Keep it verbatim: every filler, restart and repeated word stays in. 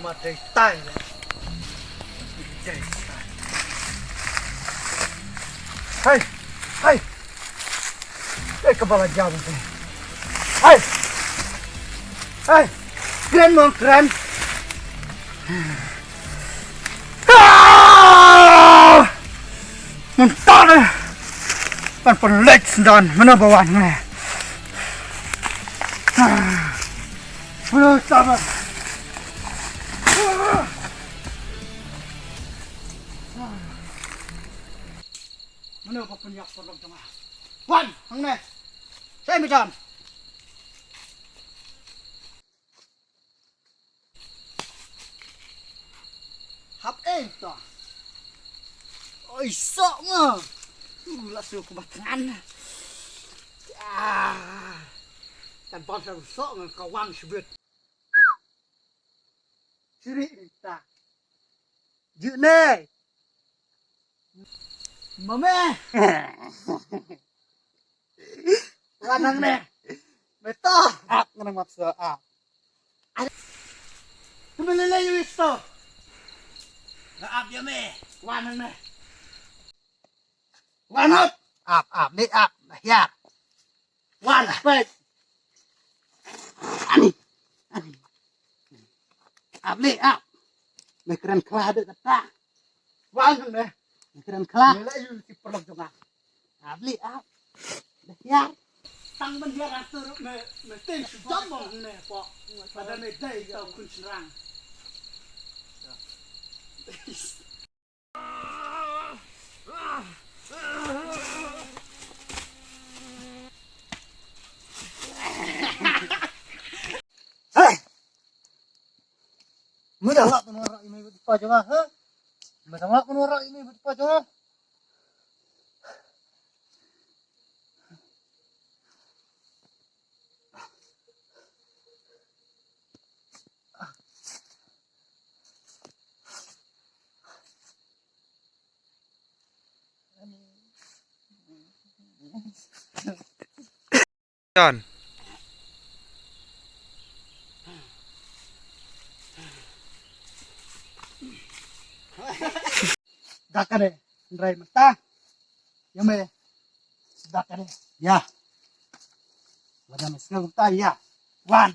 Ma dei tai le. Dei tai. Hai, hai. Dei ka bala jam te. Hai. Hai. Kren mo kren. Ah! Mynta ne. Kan pynleit syndan, mano ba wan ne. Mano sabar. Mano ba pynïap paralok jong nga. Wan hangne. Sai medan. Hap eng to. Oi, sok nga. Uh, la su ku batngan. Ah. Kan ban sa sok nga ka wan shibit. Siri ta. Ju ne. Mame. Wan hangne. Beto. Ap ngan maksa ap. Te me lele yu isto. Nga ap ïa me. Wan hangne. Wan ap. Ap, ap, ni ap. Hiar. Wan, peit. Ani. Ani. Ap li ap. Me kren khla de kata. Wan ne. Me kren khla. Me la yu ki paralok jong nga. Ap li ap. Hiar. Tang ban hiar atur me, me ten shu jam mo ne po. Pada me dei tau kun shenrang. Hey! Me da lap nora ime bit pa jong nga, ha? Me da lap nora ime bit pa jong nga. Jan. Dakane, ndrai mata. Yame. Dakane. Ya. Wada meskel mata ya. Wan.